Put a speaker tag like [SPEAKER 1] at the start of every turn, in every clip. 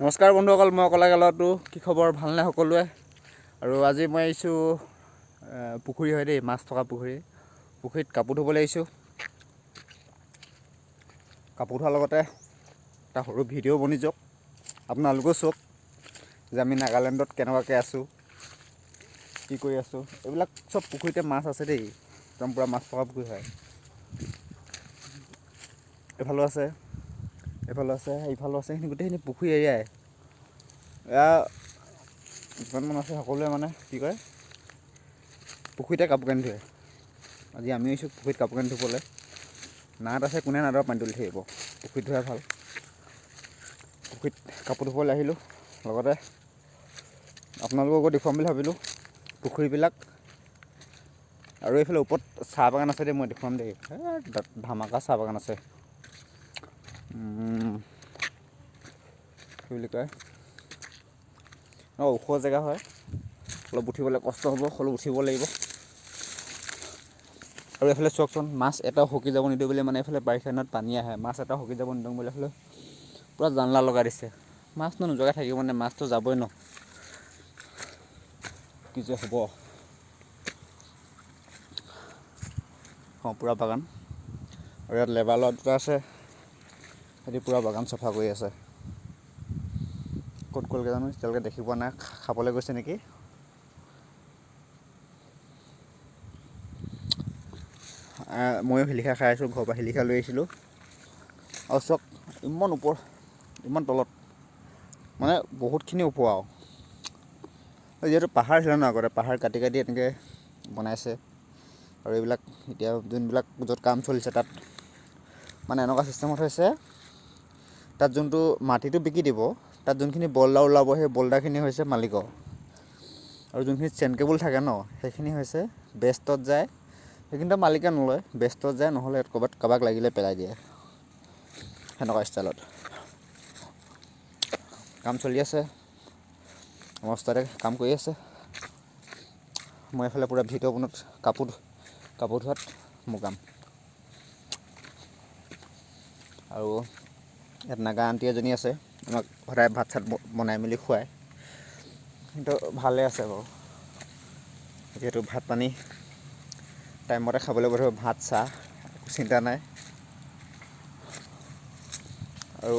[SPEAKER 1] নমস্কাৰ বন্ধুসকল, মই কলাকে ল'ৰাটো। কি খবৰ, ভালনে সকলোৱে? আৰু আজি মই আহিছোঁ, পুখুৰী হয় দেই, মাছ থকা পুখুৰী। পুখুৰীত কাপোৰ ধুবলৈ আহিছোঁ। কাপোৰ ধোৱাৰ লগতে এটা সৰু ভিডিঅ' বনি যাওক, আপোনালোকেও চাওক যে আমি নাগালেণ্ডত কেনেকুৱাকৈ আছোঁ, কি কৰি আছোঁ। এইবিলাক চব পুখুৰীতে মাছ আছে দেই, একদম পূৰা মাছ থকা পুখুৰী হয়। এইফালেও আছে, এইফালেও আছে, এইফালেও আছে, সেইখিনি গোটেইখিনি পুখুৰী এৰিয়াই। এয়া যিমানমান আছে সকলোৱে মানে কি কয়, পুখুৰীতে কাপোৰ কানি ধুৱে। আজি আমি আহিছোঁ পুখুৰীত কাপোৰ কানি ধুবলৈ। নাদ আছে, কোনে নাদৰ পানী তুলি থাকিব, পুখুৰীত ধোৱাই ভাল। পুখুৰীত কাপোৰ ধুবলৈ আহিলোঁ, লগতে আপোনালোককো দেখুৱাম বুলি ভাবিলোঁ পুখুৰীবিলাক। আৰু এইফালে ওপৰত চাহ বাগান আছে দেই, মই দেখুৱাম দেই। ধামাকা চাহ বাগান আছে। কি বুলি কয়, ওখ জেগা হয়, অলপ উঠিবলৈ কষ্ট হ'ব, হ'লেও উঠিব লাগিব। আৰু এইফালে চাওকচোন, মাছ এটাও সকি যাব নিদিওঁ বুলি, মানে এইফালে বাৰিষা দিনত পানী আহে, মাছ এটাও সকি যাব নিদিওঁ বুলি এইফালে পূৰা জানলা লগাই দিছে। মাছনো নোযোৱাকৈ থাকিব নে? মাছটো যাবই ন। কি যে হ'ব। অঁ, পূৰা বাগান। আৰু ইয়াত লেবাৰ ল'ৰা দুটা আছে, সিহঁতি পূৰা বাগান চফা কৰি আছে। ক'ত গ'লগৈ জানো, এতিয়ালৈকে দেখি পোৱা নাই। খাবলৈ গৈছে নেকি। ময়ো শিলিখা খাই আছোঁ, ঘৰৰ পৰা শিলিখা লৈ আহিছিলোঁ। আৰু চাওক, ইমান ওপৰ, ইমান তলত, মানে বহুতখিনি ওপৰ। আৰু যিহেতু পাহাৰ আছিলে ন আগতে, পাহাৰ কাটি কাটি এনেকৈ বনাইছে। আৰু এইবিলাক এতিয়া যোনবিলাক য'ত কাম চলিছে তাত মানে এনেকুৱা চিষ্টেমত হৈছে, তাত যোনটো মাটিটো বিকি দিব, তাত যোনখিনি বল্ডাৰ ওলাব, সেই বল্ডাৰখিনি হৈছে মালিকৰ। আৰু যোনখিনি চেইন কেবুল থাকে ন, সেইখিনি হৈছে বেষ্টত যায়, সেইখিনিতো মালিকে নলয়, বেষ্টত যায়, নহ'লে ক'ৰবাত কাৰোবাক লাগিলে পেলাই দিয়ে, সেনেকুৱা ষ্টাইলত কাম চলি আছে। আমাৰ ওস্তাদে কাম কৰি আছে, মই এইফালে পূৰা ভিডিঅ' বনোৱাত, কাপোৰ ধোৱাত মোৰ কাম। আৰু ইয়াত নাগা আণ্টি এজনী আছে, আমাক সদায় ভাত চাত বনাই মেলি খুৱায়। কিন্তু ভালে আছে বাৰু, যিহেতু ভাত পানী টাইমমতে খাবলৈ পাই, ভাত চাহ একো চিন্তা নাই। আৰু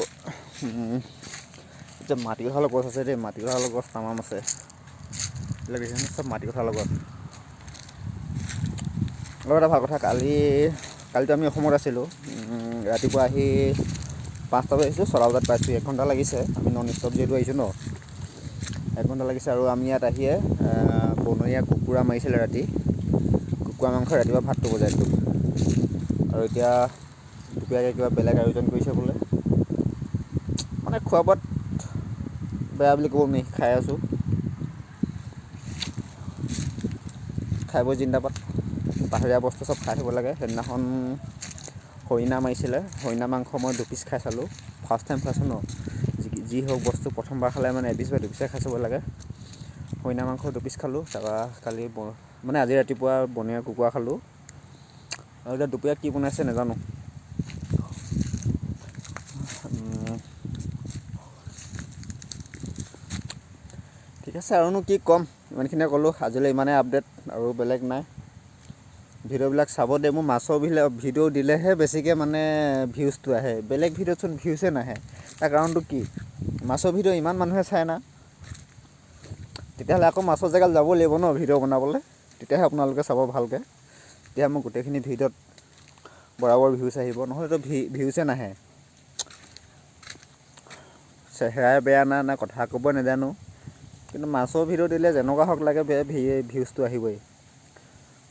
[SPEAKER 1] এতিয়া মাটি কঁঠালৰ গছ আছে দেই, মাটি কঁঠালৰ গছ তামাম আছে। এইবিলাক দেখিছেনে, চব মাটি কঁঠালৰ গছ। আৰু এটা ভাল কথা, কালিতো আমি অসমত আছিলোঁ। ৰাতিপুৱা আহি 5টা বজাত আহিছোঁ, 6টা বজাত পাইছোঁ, 1 ঘণ্টা লাগিছে। আমি নন ষ্টপ যিহেতু আহিছোঁ ন, 1 ঘণ্টা লাগিছে। আৰু আমি ইয়াত আহিয়ে বনৰীয়া কুকুৰা মাৰিছিলে ৰাতি, কুকুৰা মাংস ৰাতিপুৱা ভাতটো বজাই দিলোঁ। আৰু এতিয়া দুপৰীয়াকৈ কিবা বেলেগ আয়োজন কৰিছে বোলে। মানে খোৱা বোৱাত বেয়া বুলি ক'ব নোৱাৰি, খাই আছোঁ, খাই বৈ জিন্দাবাদ। পাহাৰীয়া বস্তু চব খাই থাকিব লাগে। সেইদিনাখন হৰিণা মাৰিছিলে, হৰিণা মাংস মই 2 পিচ খাই চালোঁ, ফাৰ্ষ্ট টাইম খাইছোঁ ন। যি হওক বস্তু প্ৰথমবাৰ খালে মানে এপিচ বা দুপিচে খাই চাব লাগে। হৰিণা মাংস 2 পিচ খালোঁ। তাৰপৰা কালি মানে আজি ৰাতিপুৱা বনৰীয়া কুকুৰা খালোঁ। আৰু এতিয়া দুপৰীয়া কি বনাইছে নাজানো। ঠিক আছে, আৰুনো কি ক'ম, ইমানখিনিয়ে ক'লোঁ আজিলৈ, ইমানেই আপডেট আৰু বেলেগ নাই। ভিডিঅ'বিলাক চাব দেই, মোৰ মাছৰ ভিডিঅ' দিলেহে বেছিকৈ মানে ভিউজটো আহে, বেলেগ ভিডিঅ'তচোন ভিউজে নাহে। তাৰ কাৰণটো কি? মাছৰ ভিডিঅ' ইমান মানুহে চায় না, তেতিয়াহ'লে আকৌ মাছৰ জেগাত যাব লাগিব ন ভিডিঅ' বনাবলৈ, তেতিয়াহে আপোনালোকে চাব ভালকৈ, তেতিয়া মোৰ গোটেইখিনি ভিডিঅ'ত বৰাবৰ ভিউজ আহিব, নহ'লেতো ভিউজে নাহে। চেহেৰাই বেয়া না, না কথা ক'ব নাজানো, কিন্তু মাছৰ ভিডিঅ' দিলে যেনেকুৱা হওক লাগে ভিউজটো আহিবই,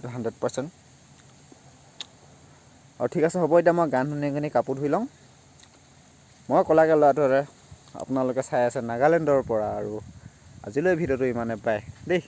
[SPEAKER 1] 100%। আৰু ঠিক আছে, হ'ব, এতিয়া মই গান শুনি শুনি কাপোৰ ধুই লওঁ। মই কলাকে ল'ৰাটোৰে, আপোনালোকে চাই আছে নাগালেণ্ডৰ পৰা। আৰু আজিলৈ ভিডিঅ'টো ইমানে পায় দেই।